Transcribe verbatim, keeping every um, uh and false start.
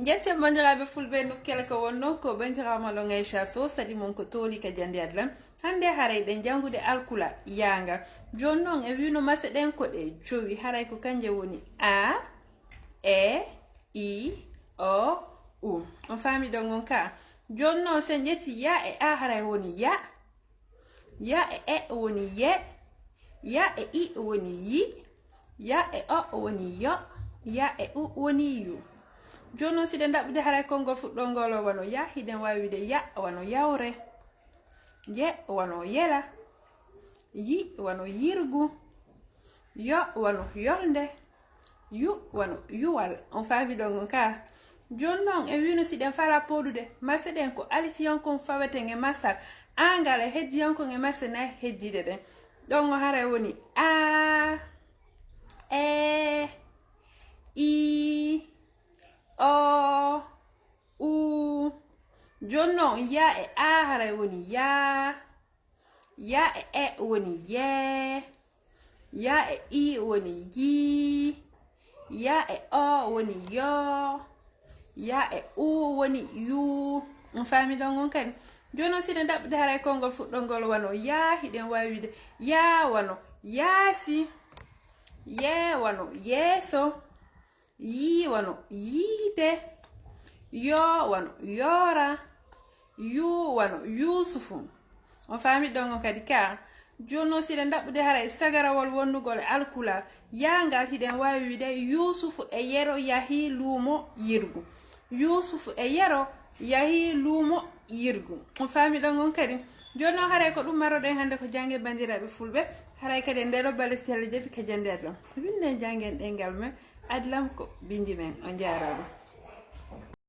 Njettiyan banndiraaɓe fulɓe, nukkele ko wonno ko banndiraawo mon ɗon Aisha Sow, sali mon ko tooli ka jannde adlam. Hannde haray ɗen janngude alkula yaangal. Jooni non e wino mase ɗen ko ɗe jowi, haray ko kanje woni a, e, i, o, u. On faami ɗon on ka? Jooni non sen ƴetti ya e a, haray woni ya. Ya e e woni ye. Ya e i woni yi. Ya e o woni yo. Ya e u woni yu. Jooni non si ɗen ɗaɓɓude haray konngol fuɗɗol ngol o wano ya, hiɗen waawi wiide ya wano yawre. Ye wano yela. Yi wano yirgu. Yo wano yolnde. Yu wano yuwal. On faami ɗon on ka? Jooni non e wino si ɗen fala pooɗude, mase ɗen ko alifiyankon faweten e masal, angal e heddiyankon e mase nay heddiɗe ɗen. Ɗon o haray woni a, e, i, o, u. Jooni non ya e a haray woni ya. Ya e e woni ye. Ya e i woni yi. Ya e o woni yo. Ya e u woni yu. On faami ɗon on kadi? Jooni non si ɗen ɗaɓɓude haray konngol fuɗɗol ngol wano ya, hiɗen waawi wiide ya wano yaasi. Ye wano yeeso. Yi wano yiite. Yo wano yoora. Yu wano Yuusufu. On faami ɗon on kadi ka? Jooni non si ɗen ɗaɓɓude haray sagarawol wonnugol e alkula yaangal, hiɗen waawi wiide Yuusufu e Yero yahi luumo yirgu. Yuusufu e Yero yahi luumo yirgu. On faami ɗon on kadi? Jooni non haray ko ɗum maroɗen hannde ko jannge banndiraaɓe fulɓe. Haray kadi e ndee ɗoo balle si Alla jaɓi ka jannde adlam, winden janngen ɗemngal men adlam ko binndi men. On jaaraama.